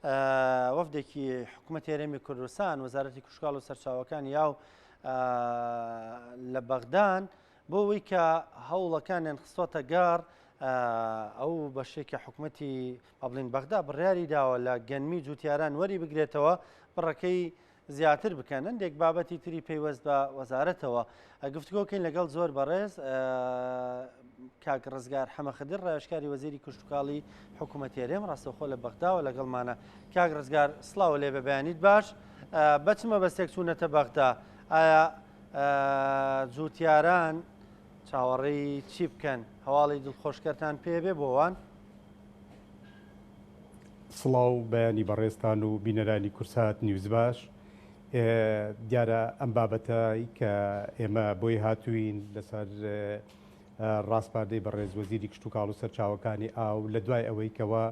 وەفدێکی حکوومەتی هەرێمی کوردستان، وەزارەتی کشتوکاڵ و سەرچاوەکانی ئاو لە بەغدان بۆ ئەوەی کە هەوڵەکانیان خستۆتە گەڕ ئەو بەشێک کە حکوومەتی با بڵێین بەغدا بڕیاری داوە لە گەنمی جوتیاران وەری بگرێتەوە بڕەکەی زیاتر بکەن هەندێک بابەتی تری پەیوەست بە وەزارەتەوە گفتوگۆکەین لەگەڵ زۆر بەڕێز کاک ڕزگار حەمەخدر ڕاوێژکاری وەزیری کشتوکاڵی حکوومەتی هەرێم ڕاستەوخۆ لە بەغداوە لەگەڵمانە. کاک ڕزگار سڵاو لێ بە بەیانیت باش بە چ مەبەستێک چوونەتە بەغدا؟ ئایا جوتیاران چاوەڕێی چی بکەن؟ هەواڵی دڵخۆشکەرتان پێ بێ بۆوان؟ سڵاو بەیانی بەڕێزتان و بینەرانی کورسات نیوز باش. دیارە ئەم بابەتەی کە ئێمە بۆی هاتووین لەسەر ڕاسپاردەی بەڕێز وەزیری کشتوکاڵ و سەرچاوەکانی ئاو لە دوای ئەوەی کەوا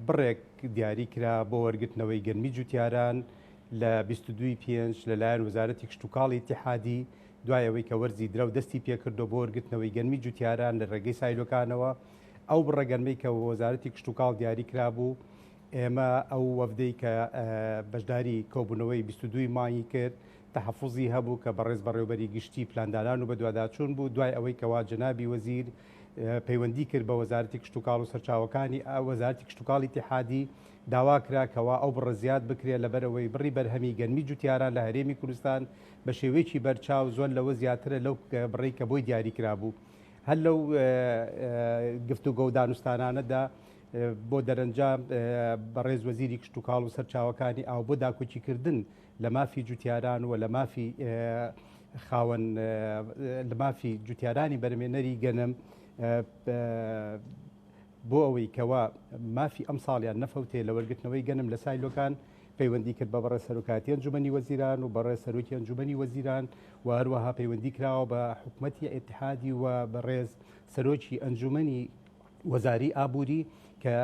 بڕێک دیاری کرا بۆ وەرگرتنەوەی گەنمی جوتیاران لە 22 پێنج لەلایەن وەزارەتی کشتوکاڵی ئیتیحادی دوای ئەوەی کە وەرزی درەو دەستی پێکردو بۆ وەرگرتنەوەی گەنمی جوتیاران لە ڕێگەی سایلۆکانەوە ئەو بڕە گەنمەی کە وەزارەتی کشتوکاڵ دیاری کرابوو ئێمە ئەو وەفدەی کە بەشداری کۆبوونەوەی 22 ی مانگی کرد تەحەفوزی هەبوو کە بەڕێز بەڕێوبەری گشتی پلاندانان و بەدواداچوون بوو دوای ئەوەی کەوا جەنابی وەزیر پەیوەندی کرد بە وەزارەتی کشتوکاڵ و سەرچاوەکانی وەزارەتی کشتوکاڵی ئیتیحادی داوا کرا کەوا ئەو بڕە زیاد بکرێت لەبەرئەوەی بڕی بەرهەمی گەنمی جوتیاران لە هەرێمی کوردستان بە شێوەیەکی بەرچاو زۆر لەوە زیاترە لەو بڕەی کە بۆی دیاری کرابوو. هەر لەو گفتوگۆ و دانوستانانەدا بۆ دەرەنجام بەڕێز وەزیری کشتوکاڵ و سەرچاوەکانی ئاو بۆ داکۆکیکردن لە مافی جوتیاران و لە مافی خاوەن لە مافی جوتیارانی بەرمێنەری گەنم بۆ ئەوەی کەوا مافی ئەم ساڵیان نەفەوتێ لە وەرگرتنەوەی گەنم لە سایلۆکان پەیوەندی کرد بە بەڕێز سەرۆکایەتی ئەنجومەنی وەزیران و بەڕێز سەرۆکی ئەنجومەنی وەزیران و هەروەها پەیوەندی کراوە بە حکومەتی ئیتحادی و بەڕێز سەرۆکی ئەنجومەنی وەزاری ئابووری کە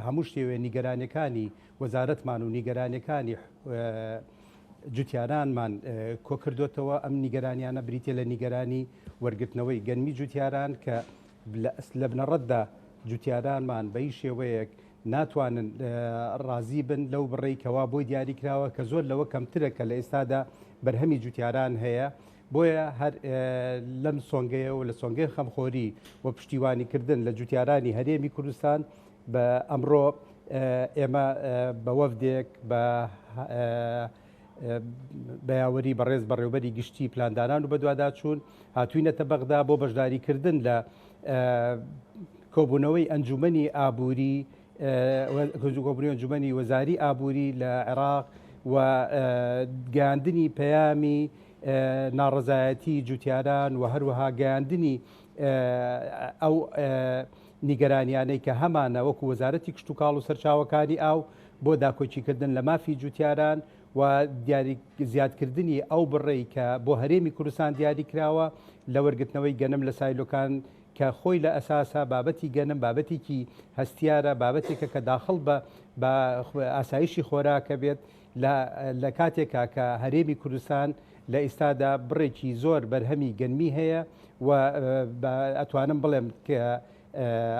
هەموو شێوێ نیگەرانیەکانی وەزارەتمان و نیگەرانیەکانی جوتیارانمان کۆکردوتەوە. ئەم نیگەرانیانە بریتە لە نیگەرانی وەرگرتنەوەی گەنمی جوتیاران کە لە بنەڕەتدا جوتیارانمان بە هیچ شێوەیەک ناتوانن ڕازی بن لەو بڕەی کەوا بۆی دیاری کراوە کە زۆر لەوە کەمترە کە لە ئێستادا بەرهەمی جوتیاران هەیە. بۆیە هەر لەم سۆنگەیە و لە سۆنگەی خەمخۆری و پشتیوانیکردن لە جوتیارانی هەرێمی کوردستان بە ئەمڕۆ ئێمە بە وەفدێک بە بە یاوەری بەڕێز بەڕێوبەری گشتی پلاندانان و بەدواداچوون هاتوینەتە بەغدا بۆ بەشداریکردن لە کۆبوونەوەی ئەنجومەنی ئابووری کۆبوونەوەی ئەنجومەنی وەزاری ئابووری لە عێراق و گەیاندنی پەیامی ناڕەزایەتی جوتیاران و هەروەها گەیاندنی ئەو نیگەرانیانەی کە هەمانە وەکو وەزارەتی کشتوکاڵ و سەرچاوەکانی ئاو بۆ داکۆکیکردن لە مافی جوتیاران و دیاری زیادکردنی ئەو بڕەی کە بۆ هەرێمی کوردستان دیاری کراوە لە وەرگرتنەوەی گەنم لە سایلۆکان کە خۆی لە ئەساسا بابەتی گەنم بابەتێکی هەستیارە بابەتێکە کە داخڵ بە بە ئاسایشی خۆراکە بێت لە لە کاتێکا کە هەرێمی کوردستان لە ئیستادا بڕێکی زۆر بەرهەمی گەنمی هەیە و ئەتوانم بڵێم کە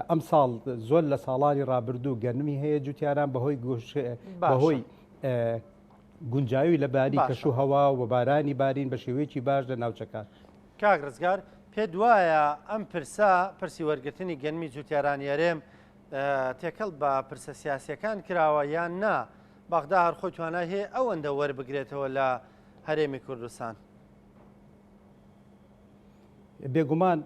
ئەمساڵ زۆر لە ساڵانی ڕابردوو گەنمی هەیە جوتیاران بەهۆی بەهۆی گونجاوی لە باری کەش و هەوا و بارانی بارین بە شێوەیەکی باش لە ناوچەکان. کاک ڕزگار پێت وایە ئەم پرسە، پرسی وەرگرتنی گەنمی جوتیارانی هەرێم تێکەڵ بە پرسە سیاسیەکان کراوە یان نا بەغدا هەر خۆی توانای هەیە ئەوەندە وەربگرێتەوە لە هەرێمی کوردستان؟ بێگومان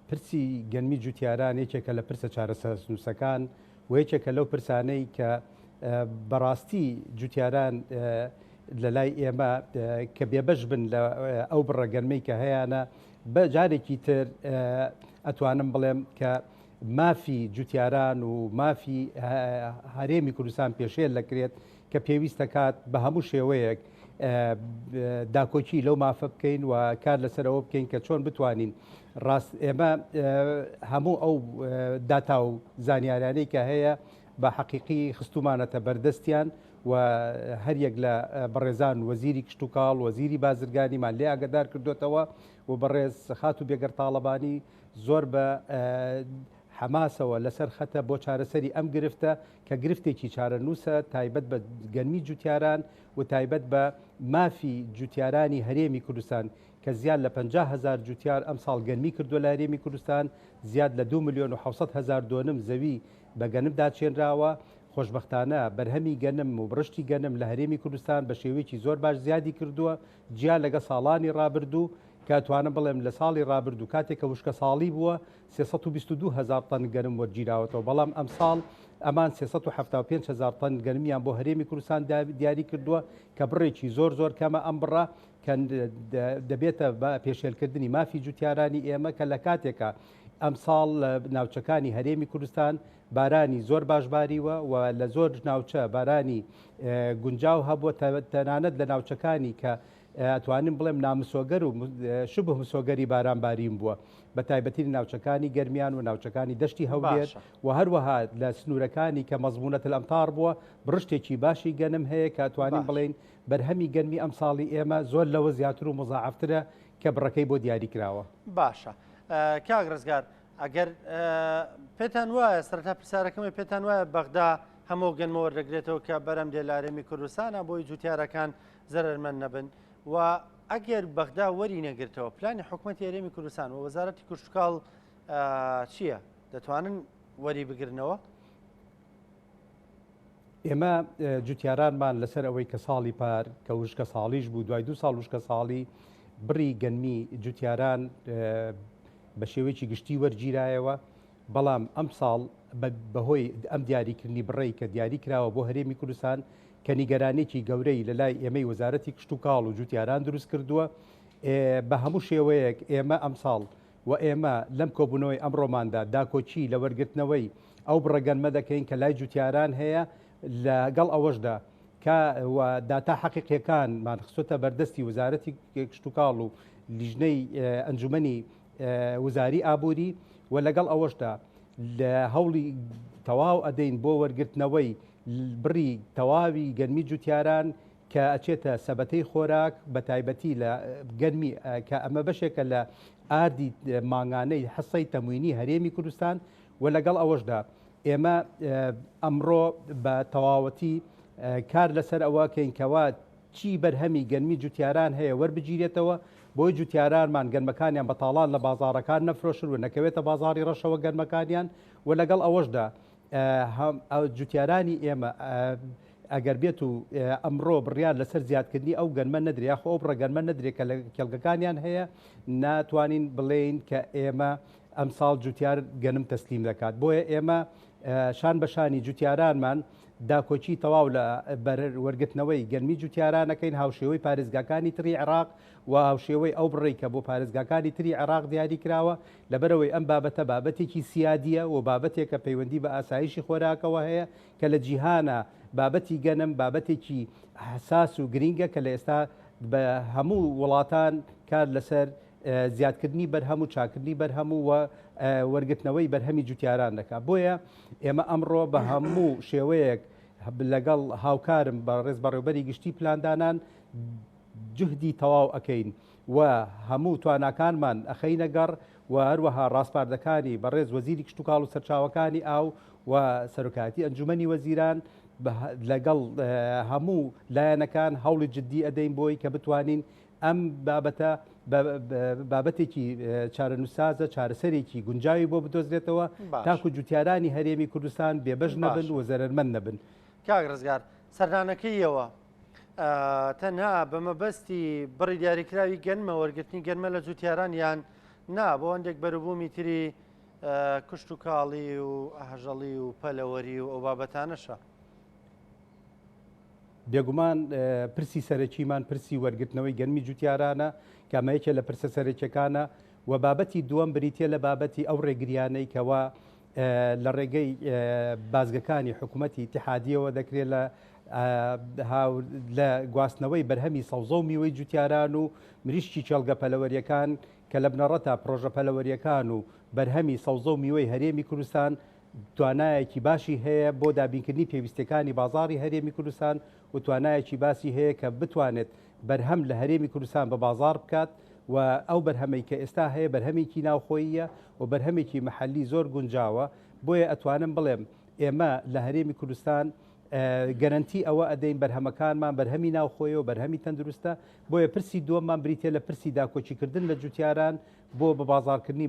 پرسی گەنمی جوتیاران یەکێکە لە پرسە چارەسەرنووسەکان و یەکێکە لەو پرسانەی کە بەڕاستی جوتیاران لە لای ئێمە کە بێبەش بن لە ئەو بڕە گەرمەی کە هەیانە بە جارێکی تر ئەتوانم بڵێم کە مافی جوتیاران و مافی هەرێمی کوردستان پێشێل دەکرێت کە پێویستە کات بە هەموو شێوەیەک داکۆکی لەو مافە بکەین و کار لەسەر ئەوە بکەین کە چۆن بتوانین ڕاست ئێمە هەموو ئەو داتا و زانیارانەی کە هەیە بە حەقیقی خستومانەتە بەردەستیان و هەریەک لە بەڕێزان وەزیری کشتوکاڵ وەزیری بازرگانیمان لێ ئاگدار کردوتەوە و بەڕێز خاتوو بێگەر تاڵەبانی زۆر بە حەماسەوە لەسەر خەتە بۆ چارەسەری ئەم گرفتە کە گرفتێکی چارەنووسە تایبەت بە گەنمی جوتیاران و تایبەت بە مافی جوتیارانی هەرێمی کوردستان کە زیاد لە 50 هەزار جوتیار ئەمساڵ گەنمی کردووە لە هەرێمی کوردستان، زیاد لە 2 ملیۆن و 700 هەزار دۆنم زەوی بە گەنم داچێنراوە. خۆشبەختانە بەرهەمی گەنم و بڕشتی گەنم لە هەرێمی کوردستان بە شێوەیەکی زۆر باش زیادی کردووە جیا لەگە ساڵانی ڕابردوو کە ئەتوانم بڵێم لە ساڵی ڕابردوو کاتێک کە وشکەساڵی بووە 322 هەزار تەن گەنم وەرگیراوەتەوە، بەڵام ئەمساڵ ئەمان 375 هەزار تەن گەنمیان بۆ هەرێمی کوردستان دیاری کردووە کە بڕێکی زۆر زۆر کەمە. ئەم بڕە کە دەبێتە بە پێشێلکردنی مافی جوتیارانی ئێمە کە لە کاتێکا ئەمساڵ لە ناوچەکانی هەرێمی کوردستان بارانی زۆر باش باریوە و لە زۆر ناوچە بارانی گونجاو هەبووە، تەنانەت لە ناوچەکانی کە ئەتوانم بڵێم نامسۆگەر و شبه مسۆگەری باران بارین بووە، بە تایبەتی لە ناوچەکانی گەرمیان و ناوچەکانی دەشتی هەولێر و هەروەها لە سنوورەکانی کە مەزمونەت الامطار بووە بڕشتێکی باشی گەنم هەیە کە ئەتوانین بڵێین بەرهەمی گەنمی ئەمساڵی ئێمە زۆر لەوە زیاتر و مزاعەفترە کە بڕەکەی بۆ دیاری کراوە. باشە کاک ڕزگار، ئەگەر پێتان وایە، سەرەتا پرسیارەکەمە، پێتان وایە بەغدا هەموو گەنمە وەردەگرێتەوە کە بەرەم دێ لە هەرێمی کوردستانە بۆی جوتیارەکان زەرەرمەند نەبن؟ و ئەگەر بەغدا وەری نەگرتەوە پلانی حکوومەتی هەرێمی کوردستان و وەزارەتی کشتتوکاڵ چییە؟ دەتوانن وەری بگرنەوە؟ ئێمە جوتیارانمان لەسەر ئەوەی کە ساڵی پار کە وشکە ساڵیش بوو، دوای 2 ساڵ وشکە ساڵی، بڕی گەنمی جوتیاران بە شێوەیەکی گشتی وەرگیرایەوە، بەڵام ئەم ساڵ بەهۆی ئەم دیاریکردنی بڕەی کە دیاری کراوە بۆ هەرێمی کوردستان کە نیگەرانێکی گەورەی لە لای ئێمەی وەزارەتی کشتوکاڵ و جوتیاران دروست کردووە، بە هەموو شێوەیەک ئێمە ئەمساڵ و ئێمە لەم کۆبوونەوەی ئەمڕۆماندا داکۆکی لە وەرگرتنەوەی ئەو بڕە گەنمە دەکەین کە لای جوتیاران هەیە، لەگەڵ ئەوەشدا کە و داتا حەقیقیەکانمان خستۆتە بەردەستی وەزارەتی کشتوکاڵ و لیژنەی ئەنجومەنی وزاری ئابووری و لەگەڵ ئەوەشدا لە هەوڵی تەواو ئەدەین بۆ وەرگرتنەوەی بڕی تەواوی گەنمی جوتیاران کە ئەچێتە سەبەتەی خۆراک، بە تایبەتی لە گەنمی کە ئەمە بەشێکە لە ئاردی مانگانەی حسەی تەموینی هەرێمی کوردستان. و لەگەڵ ئەوەشدا ئێمە ئەمڕۆ بە تەواوەتی کار لەسەر ئەوە کەین کەوا چی بەرهەمی گەنمی جوتیاران هەیە وەربگیرێتەوە، بۆی جوتیارانمان گەنمەکانیان بە تاڵان لە بازاڕەکان نەفرۆشن و نەکەوێتە بازاڕی ڕەشەوە گەنمەکانیان. و لەگەڵ ئەوەشدا جوتیارانی ئێمە ئەگەر بێت و ئەمڕۆ بڕیار لەسەر زیادکردنی ئەو گەنمە نەدرێ یاخۆ ئەو بڕە گەنمە نەدرێت کە لە کێڵگەکانیان هەیە، ناتوانین بڵێین کە ئێمە ئەمساڵ جوتیار گەنم تەسلیم دەکات. بۆیە ئێمە شان بە شانی جوتیارانمان داکۆکی تەواو لە وەرگرتنەوەی گەنمی جوتیارانەکەین هاوشێوەی پارێزگاکانی تری عێراق و هاوشێوەی ئەو بڕەی کە بۆ پارێزگاکانی تری عێراق دیاری کراوە، لەبەرئەوەی ئەم بابەتە بابەتێکی سیادییە و بابەتێکە پەیوەندی بە ئاسایشی خۆراکەوە هەیە کە لە جیهانا بابەتی گەنم بابەتێکی حەساس و گرینگە کە لە ئێستا بە هەموو وڵاتان کار لەسەر زیادکردنی بەرهەم و چاکردنی بەرهەم و وەرگرتنەوەی بەرهەمی جوتیاران دەکات. بۆیە ئێمە ئەمڕۆ بە هەموو شێوەیەک لەگەڵ هاوکارم بە ڕێز بەڕێوبەری گشتی پلاندانان جهدی تەواو ئەکەین و هەموو تواناکانمان ئەخەینە گەڕ و هەروەها ڕاسپاردەکانی بەڕێز وەزیری کشتوکاڵ و سەرچاوەکانی ئاو و سەرۆکایەتی ئەنجومەنی وەزیران لەگەڵ هەموو لایەنەکان هەوڵی جددی ئەدەین بۆی کە بتوانین ئەم بابەتە بابەتێکی چارەنووسسازە، چارەسەرێکی گونجاوی بۆ بدۆزرێتەوە تاکو جوتیارانی هەرێمی کوردستان بێبەش نەبن و زەرەرمەند نەبن. کاک ڕزگار، سەردانەکەیەوە تەنها بە مەبەستی بڕی دیاریکراوی گەنمە، وەرگرتنی گەنمە لە جوتیاران، یان نا بۆ هەندێک بەروبوومی تری کشت و کاڵی و ئاژەڵی و پەلەوەری و ئەو بابەتانەشە؟ بێگومان پرسی سەرەکیمان پرسی وەرگرتنەوەی گەنمی جوتیارانە کە ئەمە یەکێ لە پرسە سەرەکیەکانە و بابەتی دووەم بریتە لە بابەتی ئەو ڕێگریانەی کەوا لە ڕێگەی بازگەکانی حکوومەتی ئیتحادیەوە دەکرێت لە لە گواستنەوەی بەرهەمی سەوزە و میوەی جوتیاران و مریشکی کێڵگە پەلەوەریەکان کە لە بنەڕەتا پرۆژە پەلەوەریەکان و بەرهەمی سەوزە و میوەی هەرێمی کوردستان توانایەکی باشی هەیە بۆ دابینکردنی پێویستیەکانی بازاڕی هەرێمی کوردستان و توانایەکی باسی هەیە کە بتوانێت بەرهەم لە هەرێمی کوردستان بە بازاڕ بکات. و ئەو بەرهەمەی کە ئێستا هەیە بەرهەمێکی ناوخۆییە و بەرهەمێکی مەحەلی زۆر گونجاوە، بۆیە ئەتوانم بڵێم ئێمە لە هەرێمی کوردستان گەرەنتی ئەوە ئەدەین بەرهەمەکانمان بەرهەمی ناوخۆیە و بەرهەمی تەندروستە، بۆیە پرسی دووەممان بریتیە لە پرسی داکۆکیکردن لە جوتیاران بۆ بە بازاڕکردنی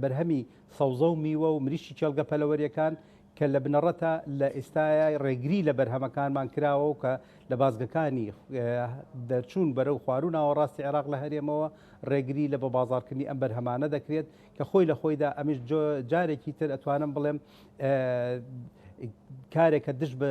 بەرهەمی سەوزە و میوە و مریشکی کێڵگە پەلەوەریەکان کە لە بنەڕەتا لە ئێستایا ڕێگری لە بەرهەمەکانمان کراوە و کە لە بازگەکانی دەرچوون بەرەو خواروو ناوەڕاستی عێراق لە هەرێمەوە ڕێگری لە بە بازاڕکردنی ئەم بەرهەمانە دەکرێت کە خۆی لە خۆیدا ئەمیش جارێکی تر ئەتوانم بڵێم کارێکە دژ بە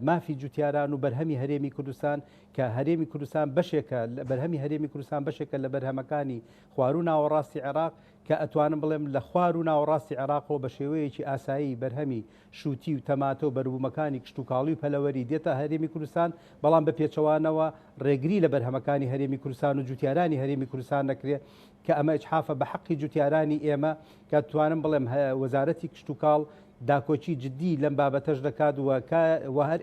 مافی جوتیاران و بەرهەمی هەرێمی کوردستان کە هەرێمی کوردستان بەشێکە لە بەرهەمی هەرێمی کوردستان بەشێکە لە بەرهەمەکانی خواروو ناوەڕاستی عێراق کە ئەتوانم بڵێم لە خوار و ناوەڕاستی عێراقەوە بە شێوەیەکی ئاسایی بەرهەمی شووتی و تەماتە و بەروبوومەکانی کشتوکاڵی و پەلەوەری دێتە هەرێمی کوردستان، بەڵام بە پێچەوانەوە ڕێگری لە بەرهەمەکانی هەرێمی کوردستان و جوتیارانی هەرێمی کوردستان دەکرێ کە ئەمە ئیجحافە بە حەقی جوتیارانی ئێمە کە توانم بڵێم وەزارەتی کشتوکاڵ داکۆکی جدی لەم بابەتەش دەکات و و هەر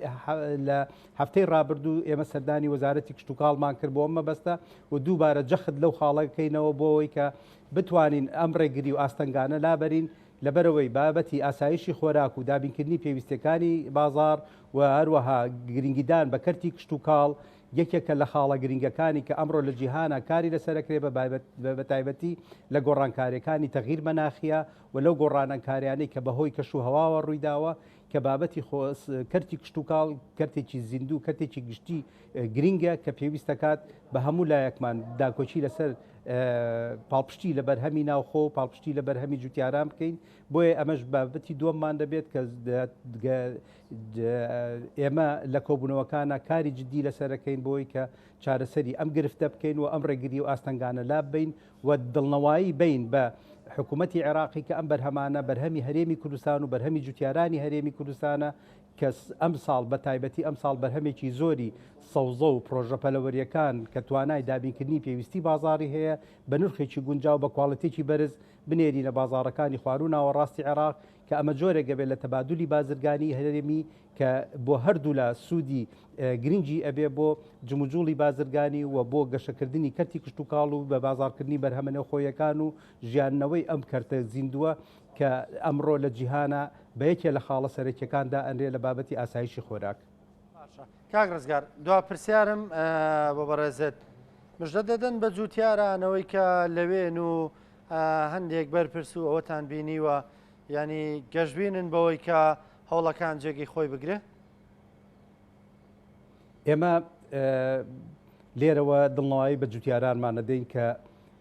لە هەفتەی ڕابردوو ئێمە سەردانی وەزارەتی کشتوکاڵمان کرد بۆ ئەم مەبەستە و دووبارە جەخت لەو خاڵەکەینەوە بۆ ئەوەی کە بتوانین ئەم ڕێگری و ئاستەنگانە لابەرین، لەبەرئەوەی بابەتی ئاسایشی خۆراک و دابینکردنی پێویستییەکانی بازاڕ و هەروەها گرنگیدان بە کەرتی کشتوکاڵ یەکێکە لە خاڵە گرنگەکانی کە ئەمڕۆ لە جیهانا کاری لەسەرەکرێ بە تایبەتی لە گۆڕانکارییەکانی تەغیر مەناخییە و لەو گۆڕانانکاریانەی کە بەهۆی کەش و هەواوە ڕوویداوە کە بابەتی کەرتی کشتوکاڵ کەرتێکی زیندوو کەرتێکی گشتی گرنگە کە پێویست دەکات بە هەموو لایەکمان داکۆکی لەسەر پاڵپشتی لە بەرهەمی ناوخۆ و پاڵپشتی لە بەرهەمی جوتیاران بکەین بۆیە ئەمەش بابەتی دووەممان دەبێت کە ئێمە لە کۆبوونەوەکانە کاری جددی لەسەرەکەین بۆی کە چارەسەری ئەم گرفتە بکەین و ئەم ڕێگری و ئاستەنگانە لاببەین و دڵنەوایی بین بە حکوومەتی عێراقی کە ئەم بەرهەمانە بەرهەمی هەرێمی کوردستان و بەرهەمی جوتیارانی هەرێمی کوردستانە کە ئەمساڵ بە تایبەتی ئەمساڵ بەرهەمێکی زۆری سەوزە و پرۆژە پەلەوەرییەکان کە توانای دابینکردنی پێویستی بازاڕی هەیە بە نرخێکی گونجاو بە کواڵیتێکی بەرز بنێرینە بازاڕەکانی خواروو ناوەڕاستی عێراق کە ئەمە جۆرێک ئەبێت لە تەبادولی بازرگانی هەرێمی کە بۆ هەردوولا سوودی گرنگی ئەبێ بۆ جموجوڵی بازرگانی و بۆ گەشەکردنی کەرتی کشتوکاڵ و بە بازاڕکردنی بەرهەمە نێوخۆیەکان و ژیاندنەوەی ئەم کەرتە زیندووە کە ئەمڕۆ لە جیهانا بە یەکێ لە خاڵە سەرەکیەکان دائەنرێ لە بابەتی ئاسایشی خۆراک. باشە کاک ڕزگار دوا پرسیارم بۆ بەڕێزت مژدە دەدەن بە جوتیارانەوەی کە لەوێن و هەندێک بەرپرس و ئەوەتان بینیوە ینی گەشببینن بەوەی کە هەوڵەکان جێگەی خۆی بگرێ؟ ئێمە لێرەوە دڵنەوایی بە جوتیارانمان دەدەین کە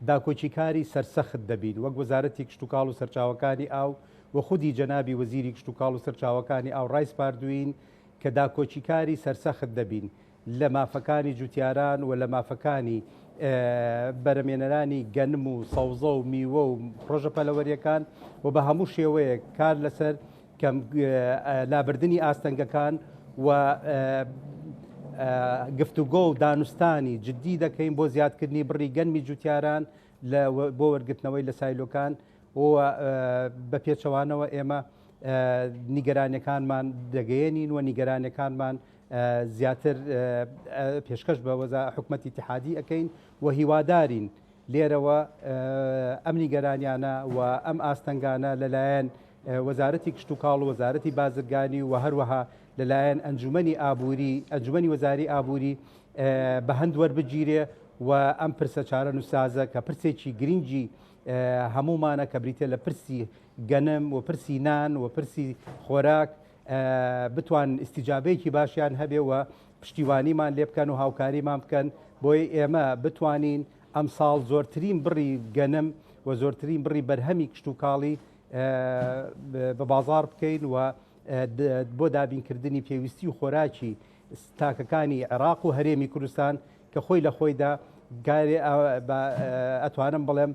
داکۆکیکاری سەرسەخت دەبین وەک وەزارەتی کشتوکاڵ و سەرچاوەکانی ئاو و خودی جەنابی وەزیری کشتوکاڵ و سەرچاوەکانی ئاو ڕایسپاردووین کە داکۆکیکاری سەرسەخت دەبین لە مافەکانی جوتیاران و لە مافەکانی بەرەمێنەرانی گەنم و سەوزە و میوە و پرۆژە پەلەوەریەکان و بە هەموو شێوەیەک کار لەسەر کەم لابردنی ئاستەنگەکان و گفتوگۆ و دانوستانی جددی دەکەین بۆ زیادکردنی بڕی گەنمی جوتیاران بۆ وەرگرتنەوەی لە سایلۆکان و بە پێچەوانەوە ئێمە نیگەرانیەکانمان دەگەیەنین و نیگەرانیەکانمان زیاتر پێشکەش بە وەزا حکومەتی ئیتیحادی ئەکەین و هیوادارین لێرەوە ئەم نیگەرانیانە و ئەم ئاستەنگانە لەلایەن وەزارەتی کشتوکاڵ و وەزارەتی بازرگانی و هەروەها لەلایەن ئەنجومەنی ئابووری ئەنجومەنی وەزاری ئابووری بە هەند وەربگیرێ و ئەم پرسە چارەنووسسازە کە پرسێکی گرنگی هەموومانە کە بریتە لە پرسی گەنم و پرسی نان و پرسی خۆراک بتوان ئیستیجابەیەکی باشیان هەبێ و پشتیوانیمان لێ بکەن و هاوکاریمان بکەن بۆی ئێمە بتوانین ئەمساڵ زۆرترین بڕی گەنم و زۆرترین بڕی بەرهەمی کشتوکاڵی بە بازاڕ بکەین و بۆ دابینکردنی پێویستی و خۆراکی تاکەکانی عێراق و هەرێمی کوردستان کە خۆی لە خۆیدا ئەتوانم بڵێم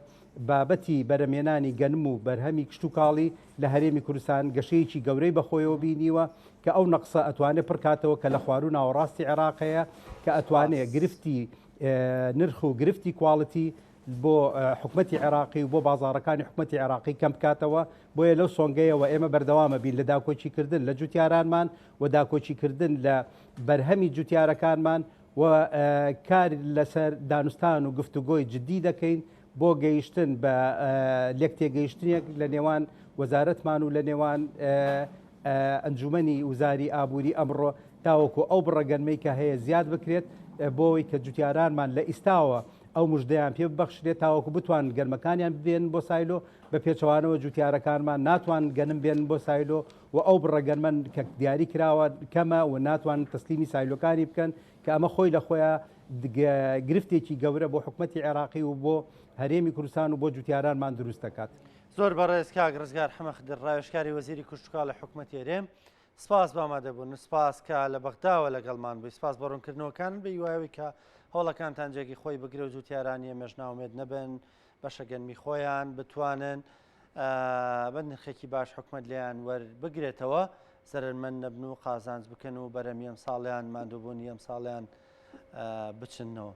بابەتی بەرەمێنانی گەنم و بەرهەمی کشتوکاڵی لە هەرێمی کوردستان گەشەیەکی گەورەی بەخۆیەوە بینیوە کە ئەو نەقسە ئەتوانێت پڕکاتەوە کە لە خواروو ناوەڕاستی عێراق هەیە کە ئەتوانێت گرفتی نرخ و گرفتی کواڵیتی بۆ حکومەتی عێراقی و بۆ بازاڕەکانی حکومەتی عێراقی کەم بکاتەوە، بۆیە لەو سۆنگەیەوە ئێمە بەردەوامە بین لە داکۆکیکردن لە جوتیارانمان و داکۆکیکردن لە بەرهەمی جوتیارەکانمان و کار لەسەر دانوستان و گفتوگۆی جددی دەکەین بۆ گەیشتن بە لێکتێگەیشتنێک لە نێوان وەزارەتمان و لە نێوان ئەنجومەنی وزاری ئابووری ئەمڕۆ تاوەکو ئەو بڕە گەنمەی کە هەیە زیاد بکرێت بۆەوەی کە جوتیارانمان لە ئیستاوە ئەو مژدەیان پێ ببەخشرێت تاوەکو بتوان گەرمەکانیان ببێن بۆ سایلۆ، بە پێچەوانەوە جوتیارەکانمان ناتوان گەنم بێنن بۆ سایلۆ و ئەو بڕە گەنمە کە دیاری کراوە کەمە و ناتوانن تەسلیمی سایلۆکانی بکەن کە ئەمە خۆی لە خۆیان گرفتێکی گەورە بۆ حکومەتی عێراقی و بۆ هەرێمی کوردستان و بۆ جوتیارانمان دروست دەکات. زۆر بەڕێز کاک ڕزگار حەمەخدر ڕاوێژکاری وەزیری کشتوکاڵی حکومەتی هەرێم سپاس بۆ ئامادەبوون و سپاس کە لە بەغداوە لەگەڵمان بووی سپاس بۆ ڕوونکردنەوەکانت بە هیوایەوەی کە هەوڵەکانتان جێگەی خۆی بگرێ و جوتیارانی ئێمەش ناومێد نەبن بەشە گەنمی خۆیان بتوانن بە نرخێکی باش حکومت لێیان وەربگرێتەوە زەرەرمەند نەبن و قازانج بکەن و بەرەمی ئەمساڵیان ماندووبوونی ئەمساڵیان بچنەوە.